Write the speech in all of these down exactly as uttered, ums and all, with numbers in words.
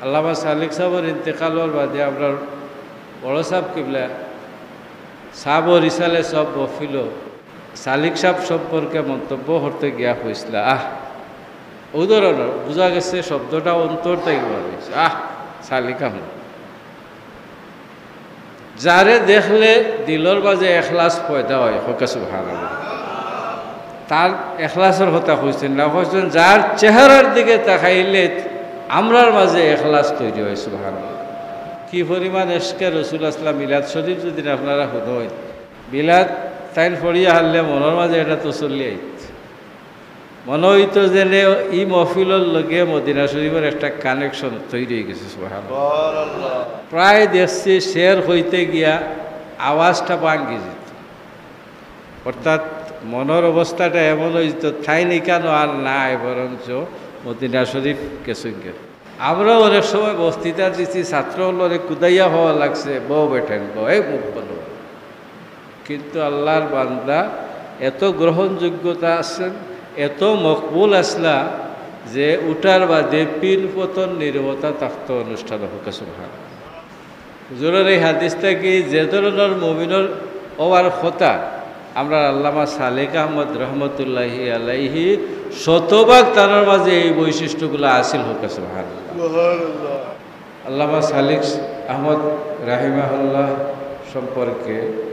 আল্লামা সালিক সাবর ইন্তেকালর বাদে আমরার বড় সাব কিবলা সাবর ইসালে সব মহফিলো সালিক সাব সম্পর্কে মন্তব্য করতে গিয়া কইছলা, আহ, অউ ধরনর বুঝা গেছে শব্দটা অন্তর থাকি বার অইছে, আহ, সালিক আহমদ। যারে দেখলে দিলর মাঝে এখলাস পয়দা অয়, কউক্কা সুবহানাল্লাহ। তার এখলাসর কথা কইছইন না, কইছইন যার চেহারার দিকে তাকাইলে আমরার মাঝে এখলাস তৈরি অয়, সুবহানাল্লাহ। কি পরিমাণ এশকে রসুল আছলা, মিলাদ শরিফ যুদি আপনারা হুনইন, মিলাদ তাইন পড়িয়া হারলে মনর মাঝে এটা তসল্লি আইত। মনো অইতো যেন ই মহফিলর লগে মদিনা শরিফর একটা connection তৈরি অইগেছে, সুবহানাল্লাহ। প্রায় দেখছি শের কইতে গিয়া আওয়াজটা ভাঙ্গি যিত, অর্থাৎ মনর অবস্থাটা এমন অইতো, তাইন ইকানো আর নাই, বরঞ্চ মদিনা শরিফ গেছইন গি। আমরাও অনেক সময় বক্তৃতা দিছি, ছাত্র অকলরে কুদাইয়া কওয়া লাগছে, "বও বেটাইন, বও, এই মুখ বন্ধ করো।" কিন্তু আল্লার বান্দা এত গ্রহণযোগ্যতা আছলা, এত মকবুল আছলা যে উঠার বাদে পিন পতন নীরবতা থাকতো অনুষ্ঠান, কউক্কা সুবহান। হুজুরর এই হাদিস থাকি যে ধরনর মুমিনর অওয়ার কথা, আমরার আল্লামা সালেক আহমদ রহমতুল্লাহি আলাইহি শতভাগ তানর মাঝে এই বৈশিষ্ট্যগুলা আছিল, কউক্কা সুবহানাল্লাহ। সুবহানাল্লাহ। আল্লামা সালেক আহমদ রাহিমাহুল্লাহ সম্পর্কে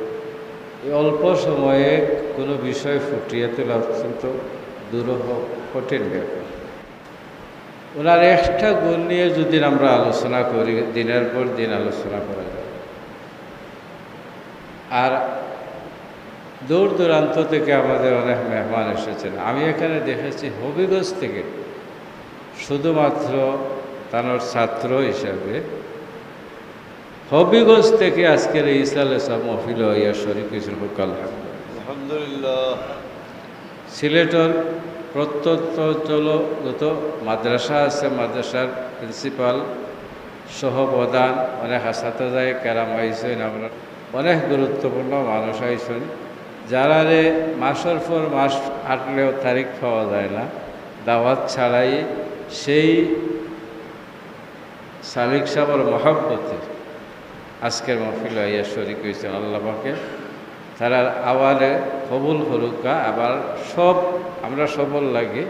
এই অল্প সময়ে কোনো বিষয় ফুটিয়ে তোলা অত্যন্ত দুরূহ, কঠিন ব্যাপার। ওনার একটা গুণ নিয়ে যদি আমরা আলোচনা করি, দিনের পর দিন আলোচনা করা যায়। আর দূর দূরান্ত থেকে আমাদের অনেক মেহমান এসেছেন। আমি এখানে দেখেছি হবিগঞ্জ থেকে, শুধুমাত্র তানোর ছাত্র হিসাবে হবিগঞ্জ থেকে আজকের এই ইসালে সাব মহফিল অইয়া শরিক অইছইন। কউক্কা আলহামদুলিল্লাহ। আলহামদুলিল্লাহ। সিলেটর প্রত্যন্ত অঞ্চল যত মাদ্রাসা আছে, মাদ্রাসার প্রিন্সিপাল সহ প্রধান, অনেক আসাতেজায়ে কেরাম আইছইন, আমরার অনেক গুরুত্বপূর্ণ মানুষ আইছইন, যারারে মাসর পর মাস আটলেও তারিখ পাওয়া যায় না, দাওয়াত ছাড়াই সেই সালেক সাবর মহব্বতে আজকের মহফিল আইয়া শরিক অইছইন। আল্লাহ পাকে তারার আওয়ারে কবুল করউক্কা। আবার সব, আমরা সবর লাগি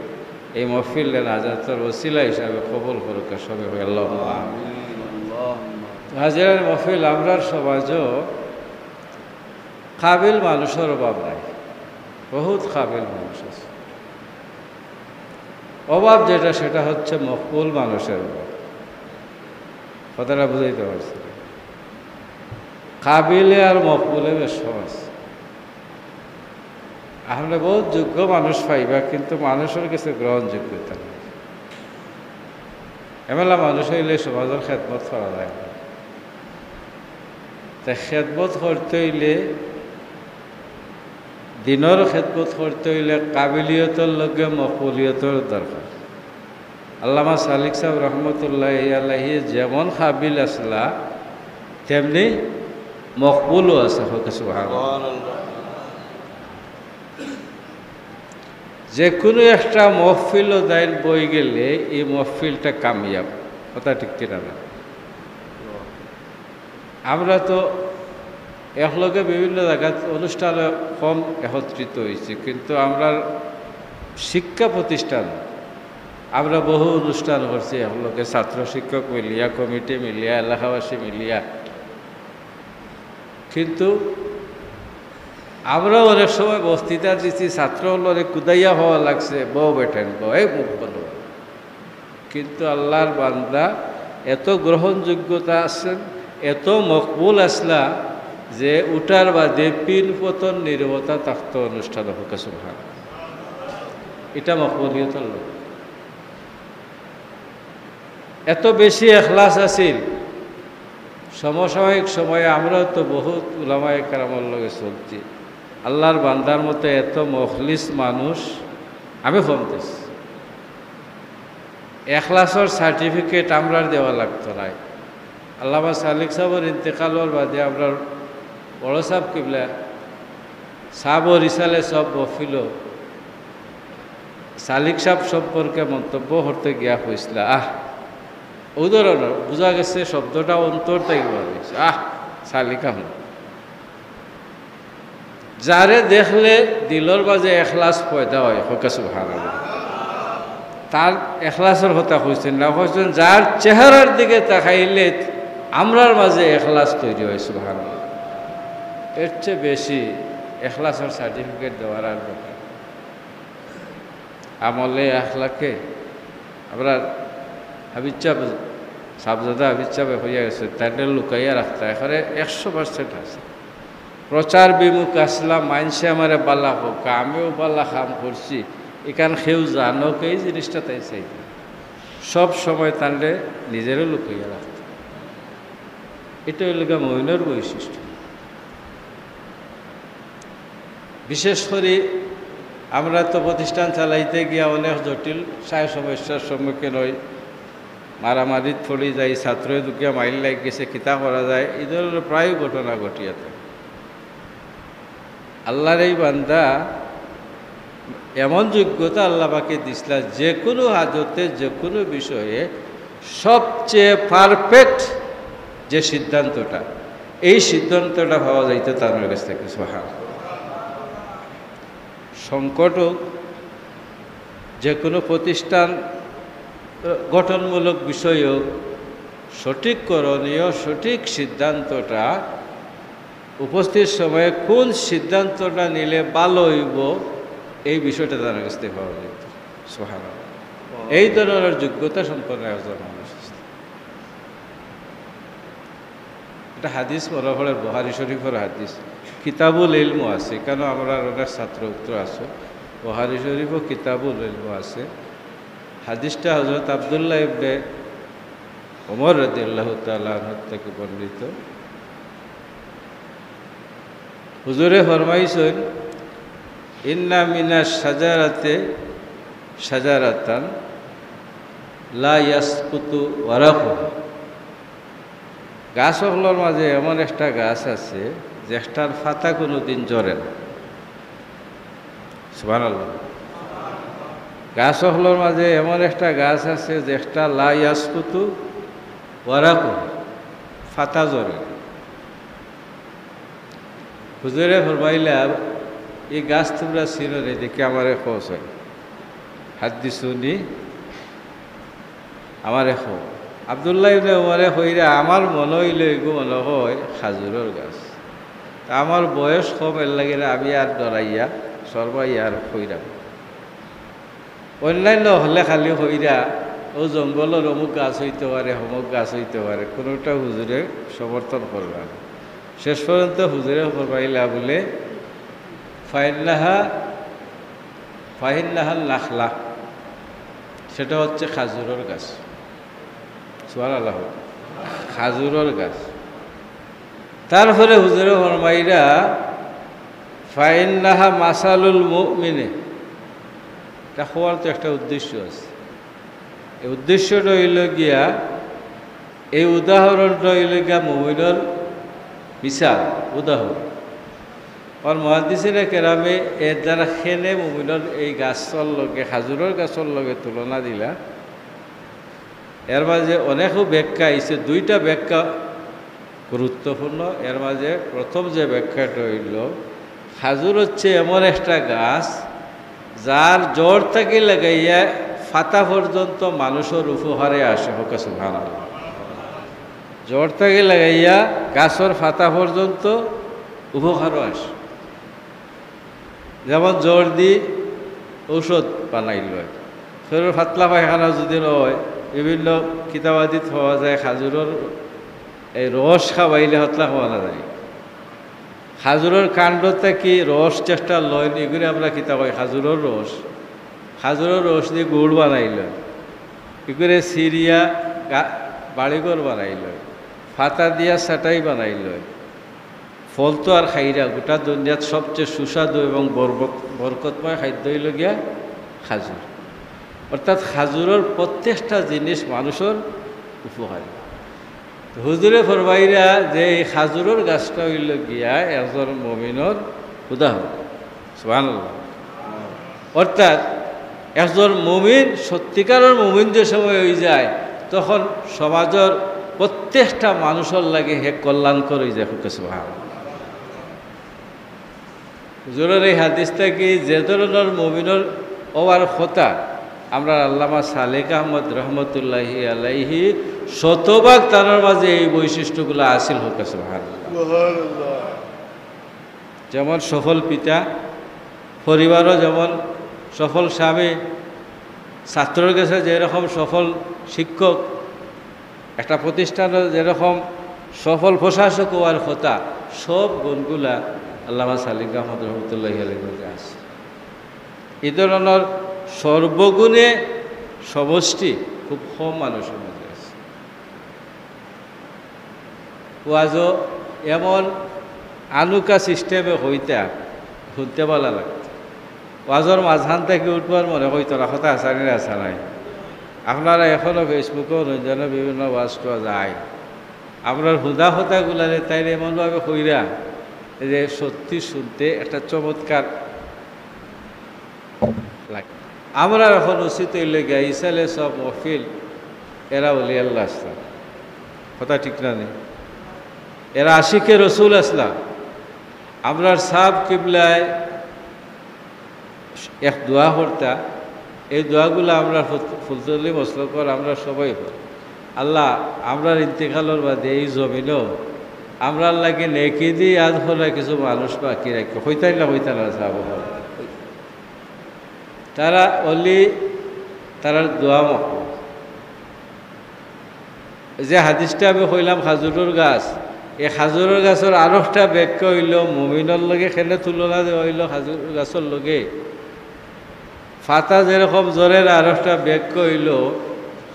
এই মহফিল নাজাতর ওসিলা হিসাবে কবুল করউক্কা। সবে কই আল্লাহুম্মা আমিন। আমিন, আল্লাহুম্মা। তো হাজিরাইন মহফিল, আমরার সমাজও কাবিল মানুষর অভাব নাই, বহুত কাবিল মানুষ আছে। অভাব যেটা, সেটা হচ্ছে মকবুল মানুষের অভাব। কথাটা বুঝাইতে পারছি? কাবিলে আর মকবুলে বেশ সহজ। আপনে বহুত যোগ্য মানুষ পাইবা, কিন্তু মানুষর গেছে গ্রহণযোগ্যতা নাই। এমলা মানুষ অইলে সমাজর খেদমত করা যায় না। তে খেদমত করতে অইলে, দিনর খেদমত করতে অইলে কাবিলিয়তর লগে মকবুলিয়তর দরকার। আল্লামা সালেক সাব রহমতুল্লাহ আলাইহি যেমন কাবিল আছলা, তেমনি মকবুলও আছে। কউক্কা সুবহানাল্লাহ। সুবহানাল্লাহ। যে কোনো একটা মহফিলো যাইন বই গেলে এই মহফিলটা কামিয়াব। কথা ঠিক কিনা না? আমরা তো একলগে বিভিন্ন জাগাত অনুষ্ঠানে কম একত্রিত অইছি, কিন্তু আমরার শিক্ষা প্রতিষ্ঠান আমরা বহু অনুষ্ঠান করছি একলগে, ছাত্র শিক্ষক মিলিয়া, কমিটি মিলিয়া, এলাকাবাসী মিলিয়া। কিন্তু আমরাও অনেক সময় বক্তৃতা দিছি, ছাত্র অকলরে কুদাইয়া কওয়া লাগছে, "বও বেটাইন, বও, এই মুখ বন্ধ করো।" কিন্তু আল্লার বান্দা এত গ্রহণযোগ্যতা আছলা, এত মকবুল আছলা যে উঠার বাদে পিন পতন নীরবতা থাকতো অনুষ্ঠান। কউক্কা সুবহান। এটা মকবুলিয়তর লক্ষণ। এত বেশি এখলাস আছিল। সমসাময়িক সময়ে আমরাও তো বহুত উলামায়ে কেরামর লগে চলছি। আল্লার বান্দার মতো এত মখলিস মানুষ আমি কম দেখছি। এখলাসর certificate আমরার দেওয়া লাগতো নায়। আল্লামা সালেক সাবর ইন্তেকালর বাদে আমরার বড় সাব কিবলা সাবর ইসালে সব মহফিলো সালেক সাব সম্পর্কে মন্তব্য করতে গিয়া কইছলা, আহ, অউ ধরনর বুঝা গেছে শব্দটা অন্তর থাকি বার অইছে। আহ, সালিকা হুন। যারে দেখলে দিলর মাঝে এখলাস পয়দা অয়, কউক্কা সুবহানাল্লাহ। তার এখলাসর কথা কইছইন না, কইছইন যার চেহারার দিকে তাকাইলে আমরার মাঝে এখলাস তৈরি অয়, সুবহানাল্লাহ। এর চেয়ে বেশি এখলাসর certificate দেওয়ার আর দরকার। আমলে আখলাকে আমরা হাফিজ সাহেব, সাহেবজাদা হাফিজ সাহেবে কইয়া গেছে, তাইলে লুকাইয়া রাখতা, এখানে একশো percent আছে। প্রচার বিমুখ আছলাম, মাইনষে আমারে বালা কউক্কা, আমিও বালা কাম করছি, ইখান কেউ জানউক, এই জিনিসটা তাইন চাইতা। সব সময় তানরে নিজরে লুকাইয়া রাখতা। ইটা অইলো গিয়া মুমিনর বৈশিষ্ট্য। বিশেষ করি আমরা তো প্রতিষ্ঠান চালাইতে গিয়া অনেক জটিল সায় সমস্যার সম্মুখীন অই, মারামারিত পড়ি যাই, ছাত্রয় দুগিয়া মাইর লাগি গেছে, কিতা করা যায়, ই ধরনর প্রায় ঘটনা ঘটিয়া থাকে। আল্লাহর এই বান্দা এমন যোগ্যতা আল্লাহ পাকে দিছলা, যে কোনো হাজতে, যে কোনো বিষয়ে সবচেয়ে perfect যে সিদ্ধান্তটা, এই সিদ্ধান্তটা পাওয়া যাইতো তার কাছ থেকে। সুবহান। সংকট হোক, যে কোনো প্রতিষ্ঠান, আহ, গঠনমূলক বিষয় হোক, সঠিক করণীয়, সঠিক সিদ্ধান্তটা উপস্থিত সময়ে কোন সিদ্ধান্তটা নিলে ভালো অইবো, এই বিষয়টা তার কাছ থেকে পাওয়া যাইতো। সুবহানাল্লাহ। এই ধরনর যোগ্যতা সম্পন্ন একজন মানুষ আছে। একটা হাদিস মনে পড়ে, বুখারী শরীফর হাদিস, কিতাবুল ইলম আছে, কেন আমরার অনেক ছাত্র উত্তর আছে, বুখারী শরীফও কিতাবুল ইলম আছে। হাদিসটা হযরত আব্দুল্লাহ ইবনে ওমর রাদিয়াল্লাহু তাআলা আনহু থেকে বর্ণিত। হুজুরে ফরমাইছইন, "ইন্না মিনাশ শাজারাতে শাজারাতান লা ইয়াসকুতু ওয়ারাকুহা।" গাছ অকলর মাঝে এমন একটা গাছ আছে, যেটার পাতা কোনোদিন ঝরে না। সুবহানাল্লাহ। গাছ অকলর মাঝে এমন একটা গাছ আছে, যেটা লা ইয়াসকুতু ওয়ারাকু, পাতা ঝরে না। হুজুরে ফরমাইলা, "এই গাছ তুমরা চিনো নি, দেখি আমারে কও চাই।" হাদিসুনি, আমারে কও। আব্দুল্লাহ ইবনে উমরে কইরা, "আমার মনো অইলো এগু মনো অয় খাজুরর গাছ।" তা আমার বয়স কম, এরলাগি আমি আর ডরাইয়া, শরমাইয়া আর কইরাম। অন্যান্য অকলে খালি কইরা, "অউ জঙ্গলর অমুক গাছ অইতো পারে, অমুক গাছ অইতো পারে", কোনোটা হুজুরে সমর্থন কররা না। শেষ পর্যন্ত হুজুরে ফরমাইলা বুলে, "ফাইন্নাহা, ফাইন্নাহান নাখলা", সেটা হচ্ছে খাজুরর গাছ। সুবহানাল্লাহ। খাজুরর গাছ। তারপরে হুজুরে ফরমাইরা, "ফাইন্নাহা মাসালুল মুমিনে।" তা কওয়ার তো একটা উদ্দেশ্য আছে। এই উদ্দেশ্যটা অইলো গিয়া, এই উদাহরণটা অইলো গিয়া মুমিনর মিসাল, উদাহরণ। আর মুহাদ্দিসিনে কেরামে এর দ্বারা কেনে মুমিনর এই গাছর লগে, খাজুরর গাছর লগে তুলনা দিলা, এর মাঝে অনেকও ব্যাখ্যা আইছে, দুইটা ব্যাখ্যা গুরুত্বপূর্ণ। এর মাঝে প্রথম যে ব্যাখ্যাটা অইলো, খাজুর হচ্ছে এমন একটা গাছ, যার জড় থাকি লাগাইয়া পাতা পর্যন্ত মানুষর উপকারে আসে। কউক্কা সুবহানাল্লাহ। জড় থাকি লাগাইয়া গাছর পাতা পর্যন্ত উপকারও আসে। যেমন জড় দি ঔষধ বানাইল অয়। শরীরর পাতলা পায়খানা যদি অয়, বিভিন্ন কিতাবাদিত পাওয়া যায়, খাজুরর এই রস খাওয়াইলে পাতলা পায়খানা যায়। খাজুরর কাণ্ড থাকি রস যেটা লইন, ইগুরে আমরা কিতা কই? খাজুরর রস। খাজুরর রস দি গুড় বানাইল অয়। ইগুরে ছিড়িয়া গা-, বাড়িঘর বানাইল অয়। পাতা দিয়া চাটাই বানাইল অয়। ফল তো আর খাইরা, গোটা দুনিয়াত সবচেয়ে সুস্বাদু এবং বরবত-, বরকতময় খাদ্য অইলো গিয়া খাজুর। অর্থাৎ খাজুরর প্রত্যেকটা জিনিস মানুষর উপকারী। তো হুজুরে ফরমাইরা যে এই খাজুরর গাছটা অইলো গিয়া একজন মুমিনর উদাহরণ। সুবহানাল্লাহ। অর্থাৎ একজন মুমিন, সত্যিকারর মুমিন যে সময় অইযায়, তখন সমাজর প্রত্যেকটা মানুষর লাগি হে কল্যাণকর অইযায়। কউক্কা সুবহানাল্লাহ। হুজুরর এই হাদিস থাকি যে ধরনর মুমিনর অওয়ার কথা, আমরার আল্লামা সালেক আহমদ রহমতুল্লাহি আলাইহি শতভাগ তানর মাঝে এই বৈশিষ্ট্যগুলা আছিল। কউক্কা সুবহানাল্লাহ। যেমন সফল পিতা, পরিবারও যেমন সফল স্বামী, ছাত্রর গেছে যেরকম সফল শিক্ষক, একটা প্রতিষ্ঠানর যেরকম সফল প্রশাসক অওয়ার কথা, সব গুণগুলা আল্লামা সালেক আহমদ রহমতুল্লাহি আলাইহির মাঝে আছে। এই ধরনর সর্বগুণে সমষ্টি খুব কম মানুষর মাঝে আছে। ওয়াজও এমন আনুকা সিস্টেমে কইতা, হুনতে ভালা লাগতো। ওয়াজর মাঝখান থাকি উঠবার মনে কইতো না, কথা আছে নি না আছে নাই। আপনারা এখনো Facebook-ও রঞ্জনে বিভিন্ন ওয়াজ টোয়াজ আয়। আমরার হুদা কথাগুলারে তাইন এমনভাবে কইরা যে সত্যি হুনতে একটা চমৎকার লাগে। আমরার এখন উচিত অইলো গিয়া ইসালে সব মহফিল, এরা অলি আল্লাহ আছলা, কথা ঠিক না নি? এরা আশিকে রসুল আছলা। আমরার সাব কিবলায় এক দোয়া করতা, এই দোয়াগুলা আমরার ফুল-, ফুলতলি মসলকর আমরা সবাই করি। আল্লাহ, আমরার ইন্তেকালর বাদে এই জমিনও আমরার লাগি নেকি দি ইয়াদ করা কিছু মানুষ বাকি রাখি। কইতা না, কইতা না সাব অকল? তারা অলি, তারার দোয়া মকবুল। যে হাদিসটা আমি কইলাম খাজুরর গাছ, এই খাজুরর গাছর আরোকটা ব্যাখ্যা অইলো মুমিনর লগে কেনে তুলনা দেওয়া অইলো খাজুরর গাছর লগে। পাতা যেরকম ঝরের, আরোকটা ব্যাখ্যা অইলো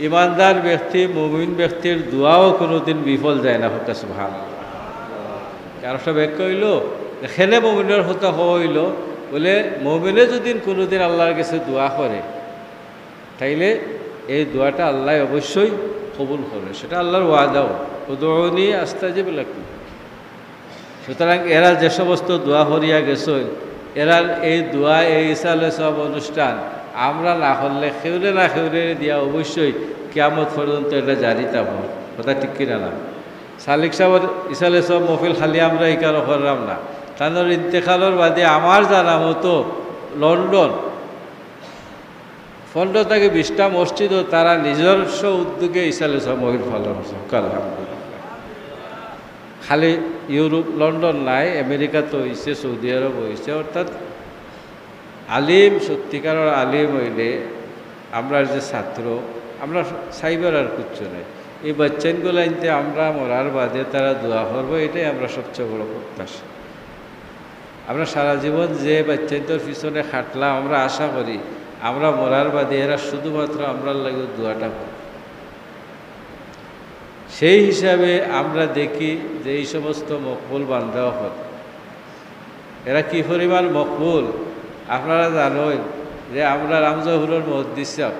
ইমানদার ব্যক্তি, মুমিন ব্যক্তির দোয়াও কোনোদিন বিফল যায় না। কউক্কা সুবহানাল্লাহ। আরোকটা ব্যাখ্যা অইলো, কেনে মুমিনর কথা কওয়া অইলো, বলে মুমিনে যদি কোনোদিন আল্লাহর কাছে দোয়া করে, তাইলে এই দোয়াটা আল্লাহ অবশ্যই কবুল করে, সেটা আল্লাহর ওয়াদাও, "উদউনি আস্তাজিব লাকুম।" সুতরাং এরা যে সমস্ত দোয়া করিয়া গেছইন, এরার এই দোয়া, এই ইসালে সব অনুষ্ঠান আমরা না করলে কেউরে না কেউরে দিয়া অবশ্যই কিয়ামত পর্যন্ত এটা জারি থাকবো। কথা ঠিক কিনা না? সালিক সাবর ইসালে সব মহফিল খালি আমরা ইকানো করলাম না, তানর ইন্তেকালর বাদে আমার জানা মতো লন্ডন পনেরো থাকি বিশটা মসজিদও তারা নিজস্ব উদ্যোগে ইসালে সব মহফিল পালন করছে। আলহামদুলিল্লাহ। খালি ইউরোপ, লন্ডন নায়, আমেরিকাত অইছে, সৌদি আরব অইছে। অর্থাৎ আলিম, সত্যিকারর আলিম অইলে আমরার যে ছাত্র, আমরা চাইবার আর কিচ্ছু নাই। এই বাচ্চাইনগুলাইন্তে আমরা মরার বাদে তারা দোয়া করবো, এটাই আমরা সবচেয়ে বড় প্রত্যাশা। আমরা সারা জীবন যে বাচ্চাইন্তর পিছনে খাটলাম, আমরা আশা করি আমরা মরার বাদে এরা শুধুমাত্র আমরার লাগি দোয়াটা করবো। সেই হিসাবে আমরা দেখি যে এই সমস্ত মকবুল বান্দা অকল, এরা কি পরিমাণ মকবুল। আপনারা জানইন যে আমরার আমজহুরর মুহাদ্দিস সাব,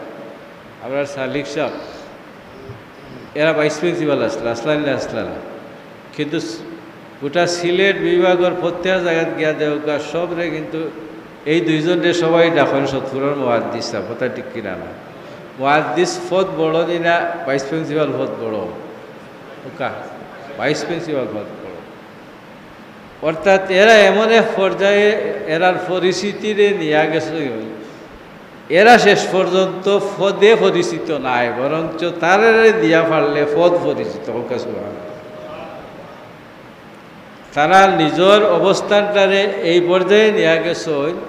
আমরার সালিক সাব, এরা ভাইস প্রিন্সিপাল আছলা, আছলা নি না আছলা না? কিন্তু স-, গোটা সিলেট বিভাগর প্রত্যেক জাগাত গিয়া দেউক্কা সবরে কিন্তু এই দুইজনরে সবাই ডাকইন সতপুরর মুহাদ্দিস সাব, কথা ঠিক কিনা না? মুহাদ্দিস পদ বড় নি না ভাইস প্রিন্সিপাল পদ বড়? কউক্কা, ভাইস প্রিন্সিপাল পদ বড়। অর্থাৎ এরা এমন এক পর্যায়ে এরার পরিচিতিরে নিয়া গেছে, এরা শেষ পর্যন্ত পদে পরিচিত নায়, বরঞ্চ তারারে দিয়া পারলে পদ পরিচিত। কউক্কা সুবহানাল্লাহ। তারা নিজর অবস্থানটারে এই পর্যায়ে নিয়া গেছইন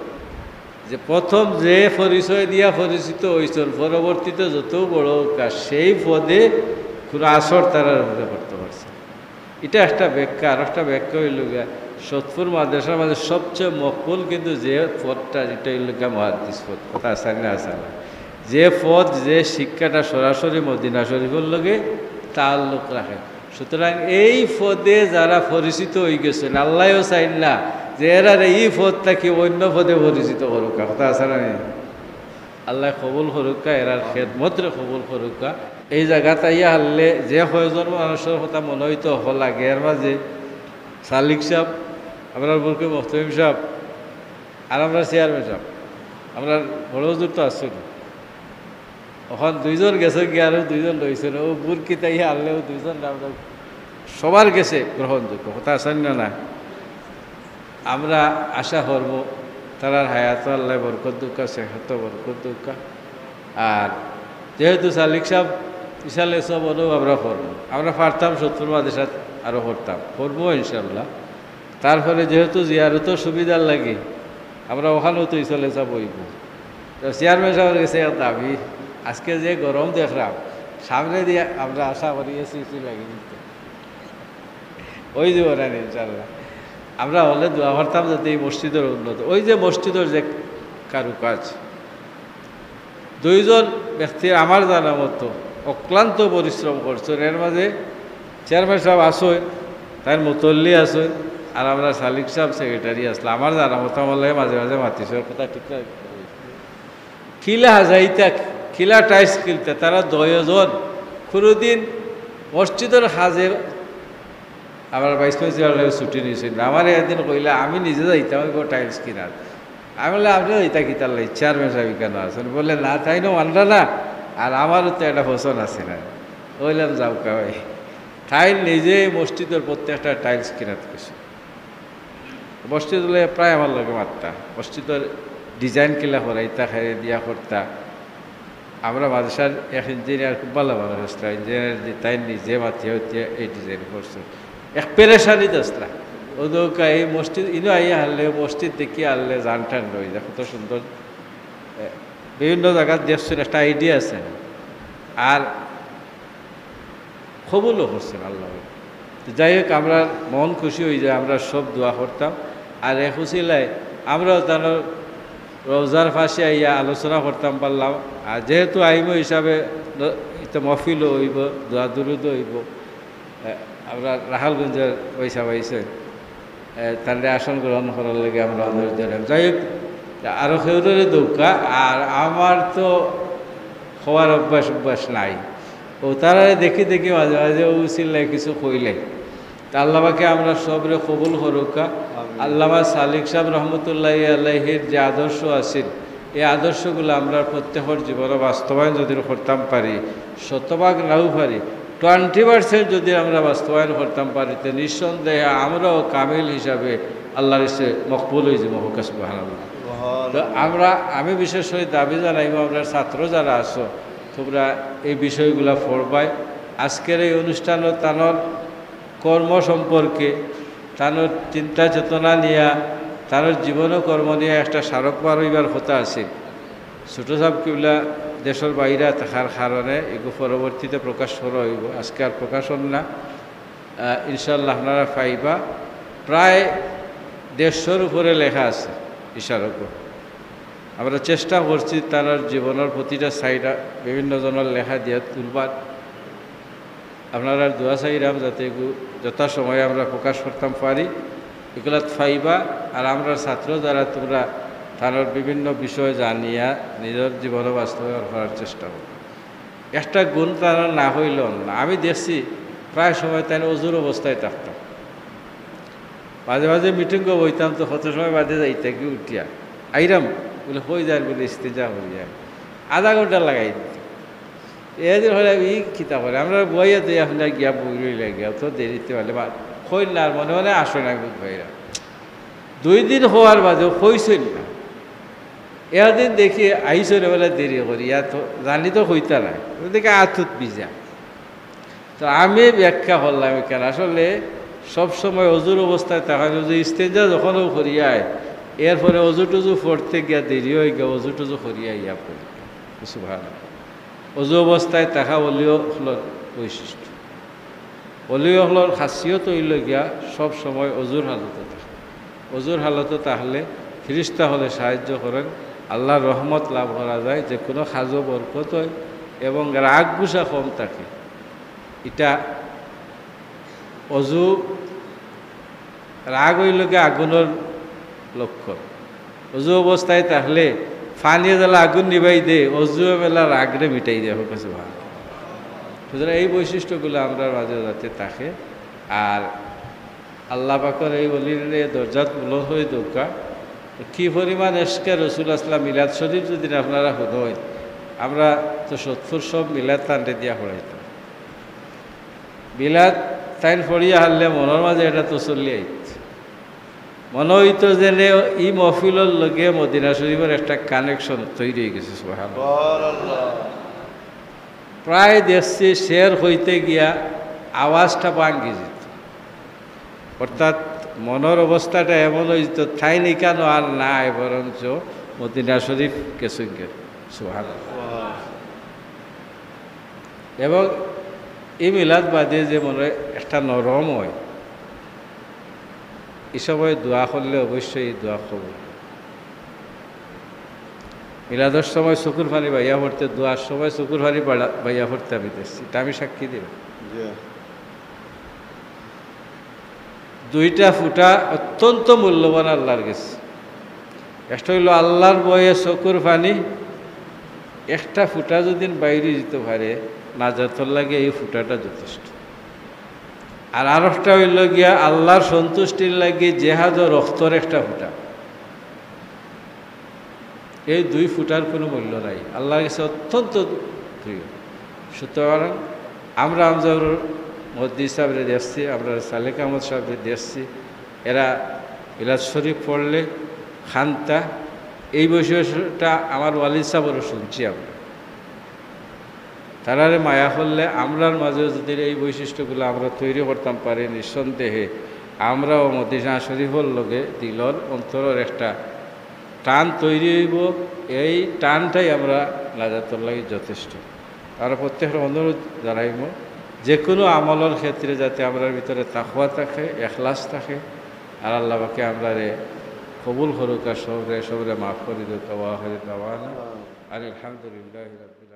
যে প্রথম যে পরিচয় দিয়া পরিচিত অইছইন, পরবর্তীতে যত বড় অউক্কা, সেই পদে কোনো আসর তারার উপরে করতে পারছে। এটা একটা ব্যাখ্যা। আর একটা ব্যাখ্যা অইলো গিয়া, সতপুর মাদ্রাসার মাঝে সবচেয়ে মকবুল কিন্তু যে পদটা, যেটা অইলো গিয়া মুহাদ্দিস পদ, কথা আছে না, আছে না? যে পদ, যে শিক্ষাটা সরাসরি মদিনা শরীফর লগে তাল্লুক রাখে। সুতরাং এই পদে যারা পরিচিত অইগেছইন, আল্লায়ও চাইন না যে এরারে ই পদ থাকি অইন্য পদে পরিচিত করউক্কা, কথা আছে না নি? আল্লায় কবুল করউক্কা, এরার খেদমতরে কবুল করউক্কা। এই জাগাত আইয়া হারলে যে কয়জন মানুষর কথা মনো অইতো অকল আগে, এর মাঝে সালিক সাব, আমরার বুরকি মুহতামিম সাব, আর আমরার চেয়ারম্যান সাব, আমরার বড় হুজুর তো আছইন। অখন দুইজন গেছে গিয়া, আরো দুইজন রইছে না। ও বুরকি তাই আনলেও দুইজন আমরা সবার গেছে গ্রহণযোগ্য। কথা আছে না, না? আমরা আশা করব, তারার হায়াত আল্লাহ বরকত দেউক্কা, সেহত বরকত দেউক্কা। আর যেহেতু সালিক সাহেব, ইসালে সব অনু আমরা করব, আমরা পারতাম সত্তর মাদ্রাসাত আরো করতাম, করবো ইনশাল্লাহ। তারপরে যেহেতু জিয়ারতর সুবিধার লাগি আমরা ওখানেও তো ইসালে সব অইব। তো চেয়ারম্যান সাহেবের গেছে এক দাবি, আজকে যে গরম দেখলাম, সামনে দিয়া আমরা আশা করি এসি এসি লাগি দিতে। ওই যে ওরা ইনশাল্লাহ। আমরা হলে দোয়া করতাম যাতে এই মসজিদের উন্নত, ওই যে মসজিদের যে কারুকাজ, দুইজন ব্যক্তি আমার জানা মতো অক্লান্ত পরিশ্রম করছেন। এর মাঝে চেয়ারম্যান সাহেব আছইন, তাইন মুতল্লি আছইন, আর আমরা সালিক সাহেব সেক্রেটারি আসলে আমার জানা মতো আমার লগে মাঝে মাঝে মাতিছে, কথা ঠিক আছে। কিলা হাজাইতা, কিলা টাইলস কিনতা, তারা দুইজন কোনোদিন মসজিদের কাজে আমার ভাইস প্রিন্সিপাল ছুটি নিয়েছিল। আমার একদিন কইলা, "আমি নিজে যাইতাম, ওই টাইলস কিনার।" আমি বললাম, "আপনি যাইতা কিতার লাগি? চেয়ারম্যান সাহেব কেন আছেন?" বলে, "না, তাইন মানরা না, আর আমারও তো একটা পছন্দ আছে না।" বললাম, "যাউক্কা ভাই।" তাইন নিজে মসজিদের প্রত্যেকটা টাইলস কিনাত গেছে। মসজিদ হলে প্রায় আমার লগে মাততা, মসজিদের ডিজাইন কিলা করাইতা, খাইরে দিয়া করতা। আমরা মাদ্রাসার এক ইঞ্জিনিয়ার, খুব ভালো মানুষ আসলা, ইঞ্জিনিয়ার যে তাইন নিজে মাতিয়া উতিয়া এই ডিজাইন করছে। এক পেরেশানিত আসলা। ও দৌকা এই মসজিদ, ইনো আইয়া হারলে, মসজিদ দেখি হারলে জান টান রয়ে যায়, কত সুন্দর। এ, বিভিন্ন জায়গাত দেখছেন, একটা আইডিয়া আছে। আর কবুলও করছেন আল্লাহ। তো যাই হোক, আমরা মন খুশি হয়ে যায়, আমরা সব দোয়া করতাম। আর এক উসিলায় আমরাও তার রওজার পাশে আইয়া আলোচনা করতাম পারলাম। আর যেহেতু আইমো হিসাবে দ-, ইতা মহফিলও হইব, দোয়া দুরুদও হইব। এ, আমরা রাখালগঞ্জের পয়সা পাইছে। এ, তাহলে আসন গ্রহণ করার লাগি আমরা অনুরোধ জানাই। যাই হোক, আরো কেউরে দৌকা, আর আমার তো খাওয়ার অভ্যাস, অভ্যাস নাই। ও তারারে দেখি দেখি মাঝে মাঝে ও উসিলায় কিছু কইলে। তা আল্লাহ পাকে আমরা সবরে কবুল করুকা। আমিন। আল্লামা সালিক সাহেব রহমতুল্লাহ আলাইহির যে আদর্শ আছিল, এই আদর্শগুলো আমরা প্রত্যেকের জীবনে বাস্তবায়ন যদি করতাম পারি, শতভাগ নাও পারি, টোয়েন্টি পার্সেন্ট যদি আমরা বাস্তবায়ন করতাম পারি, তো নিঃসন্দেহে আমরাও কামিল হিসাবে আল্লাহর কাছে মকবুল হয়ে যাবো। হোক সুবহানাল্লাহ। তো আমরা, আমি বিশেষ করে দাবি জানাইব, আমরা ছাত্র যারা আছো, তোমরা এই বিষয়গুলা পড়বায়। আজকের এই অনুষ্ঠানও তানর কর্ম সম্পর্কে, তানর চিন্তা চেতনা নিয়া, তানর জীবন ও কর্ম নিয়া একটা স্মারক বার হইবার কথা আছে। ছোট সাহেব কিবলা দেশের বাইরে থাকার কারণে এগু পরবর্তীতে প্রকাশ করা হইব, আজকে আর প্রকাশন না। আহ, ইনশাআল্লাহ আপনারা পাইবা। প্রায় দেড়শোর উপরে লেখা আছে ইশারকও। আমরা চেষ্টা করছি তার জীবনের প্রতিটা সাইড বিভিন্ন জনের লেখা দিয়া তুলবার। আপনারা দোয়া চাইরাম যাতে এগু যথাসময়ে আমরা প্রকাশ করতাম পারি, এগুলা পাইবা। আর আমরা ছাত্র যারা, তোমরা তার বিভিন্ন বিষয় জানিয়া নিজের জীবনে বাস্তবায়ন করার চেষ্টা করো। একটা গুণ তারা না হইল না। আমি দেখছি প্রায় সময় তাই অজুর অবস্থায় থাকতাম। মাঝে মাঝে মিটিংও বইতাম, তো কত সময় বাদে যাইতে কি উঠিয়া আইরাম, বলে, "কই যার?" বলে, "ইস্তেঞ্জা করি যার।" আধা ঘন্টা লাগাই দিত। এদিন হলে ই কিতা করে, আমরা বইয়া তো আপনার গিয়া বই রইলে গিয়া, তো দেরিতে পারলে বা কইল না, আর মনে মনে আসো না, বুঝ ভাইরা। দুই দিন হওয়ার বাদেও কইছইন না। একদিন দেখি আইসইন বেলা দেরি করি, ইয়া তো জানি তো কইতা নাই, দেখি আতুত বিজা। তো আমি ব্যাখ্যা করলাম এখানে, আসলে সবসময় অজুর অবস্থায় থাকা, যদি ইস্তেঞ্জা যখনও করিয়ায়, এরপরে অজু টজু পড়তে গিয়া দেরি হয়ে গিয়া অজু টজু করিয়া ইয়া পড়ি। সুবহানাল্লাহ। অজু অবস্থায় থাকা অলি অকলর বৈশিষ্ট্য। অলি অকলর খাসিয়ত হইল গিয়া সব সময় অজুর হালতে থাকা। অজুর হালতে থাকলে ফিরিস্তা হলে সাহায্য করেন, আল্লাহর রহমত লাভ করা যায়, যে কোনো কাজও বরকত হয় এবং রাগ গুসা কম থাকে। এটা অজু, রাগ হইল গিয়া আগুনের লক্ষণ। অজু অবস্থায় থাকলে পানিয়ে যেলা আগুন নিবাই দে, অজু মেলা রাগরে মিটাই দে। হোক সুবহান। সুতরাং এই বৈশিষ্ট্যগুলো আমরার মাঝে যাতে থাকে। আর আল্লাহ পাকর এই অলির দরজাত বুলন্দ হয়ে দৌকা। কি পরিমাণ এশকে রসুল আসলাম মিলাদ শরীফ যদি আপনারা হুনইন, আমরা তো সত্তর সব মিলাদ তানরে দিয়া পড়াইতাম। মিলাদ তাইন পড়িয়া হারলে মনর মাঝে একটা তসল্লি আইত। মনো অইতো যেন ই মহফিলর লগে মদিনা শরীফর একটা connection তৈরি অইগেছে। সুবহানাল্লাহ। প্রায় দেখছি শের কইতে গিয়া আওয়াজটা ভাঙ্গি যেত, অর্থাৎ মনর অবস্থাটা এমন অইতো, তাইন ইকানো আর নাই, বরঞ্চ মদিনা শরীফ গেছইন গি। সুবহানাল্লাহ। এবং ই মিলাদ বাদে যে মনে একটা নরম অয়, ই সময় দোয়া করলে অবশ্যই ই দোয়া কবুল। মিলাদর সময় চকুর পানি বাইয়া পড়তে, দোয়ার সময় চকুর পানি বাড়া-, বাইয়া পড়তে আমি দেখছি, ইটা আমি সাক্ষী দিলাম। দুইটা ফুটা অত্যন্ত মূল্যবান আল্লাহর গেছে। একটা অইলো আল্লাহর ভয়ে চকুর পানি, একটা ফুটা যদি বাইরে যেতে পারে, নাজাতর লাগি এই ফুটাটা যথেষ্ট। আর আরেকটা অইলো গিয়া আল্লাহর সন্তুষ্টির লাগি জেহাদ ও রক্তর একটা ফুটা। এই দুই ফুটার কোনো মূল্য নাই, আল্লাহর গেছে অত্যন্ত প্রিয়। সুতরাং আমরা আমজাউর মহদি সাহেবরে দেখছি, আমরা সালেক আহমদ সাহেবরে দেখছি, এরা মিলাদ শরীফ পড়লে কানতা, এই বৈশিষ্ট্যটা আমার ওয়ালিদ সাহেবরও শুনছি আমরা। তারারে মায়া করলে আমরার মাঝেও যদি এই বৈশিষ্ট্যগুলা আমরা তৈরি করতাম পারি, নিঃসন্দেহে আমরাও মদিনা শরীফর লগে দিলর অন্তরর একটা টান তৈরি অইবো। এই টানটাই আমরা নাজাতর লাগি যথেষ্ট। আমরা প্রত্যেকের অনুরোধ জানাইমু, যে কোনো আমলর ক্ষেত্রে যাতে আমরার ভিতরে তাকওয়া থাকে, এখলাস থাকে, আর আল্লাহ পাকে আমরারে কবুল করুক, আর সবরে, সবরে মাফ করি দেউক। ওয়া আখিরু দাওয়ানা আনিল হামদুলিল্লাহি রাব্বিল